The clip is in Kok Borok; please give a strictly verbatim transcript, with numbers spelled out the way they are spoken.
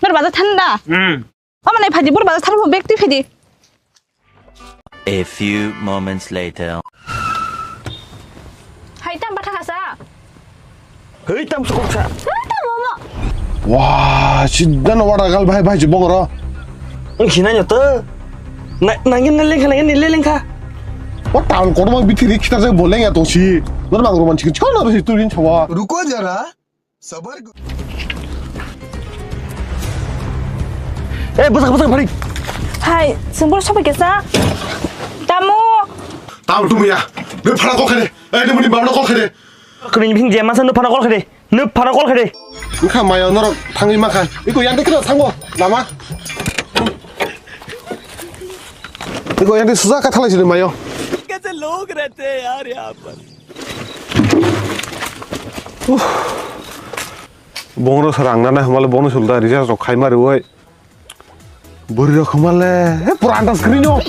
Bazar thanda. Hmm. Omo nai phaidi bor bazar thani bag twi phaidi. A few moments later. Hai tam batha kasa. Hei tam sukuk sa. Tam omo. Wah, sidda no wada gal bhai bhai jibong ro. Ang sinai nyoto. Na nangin na lengkha nangin ni lengkha. Wa town kotor ma bithi ri khita jai boleng ya tongsi. Nor bang roman chikin chikon ro si turin chawa. Ruko jara. Sabar. Eh, bwsak, bwsak, bari. Hai, sembur sabai kesa. Tamu. Tamu tumu ya. Nung phara kok kene. Eh, nung muni babano kok kene. Kuni bing je masa nung phara kok kene. Nung phara kok kene. Nung kha maya norok thangwi makha. Iko yang dekra thango. Lama. Iko yang di suja ka thalai sini mayo. Kaise log rehte hain yaar yahan par? Bongro sar ang nana hamale bongno sulda rija rok khai mari oi. Buri rok hamale he pura andas kri no.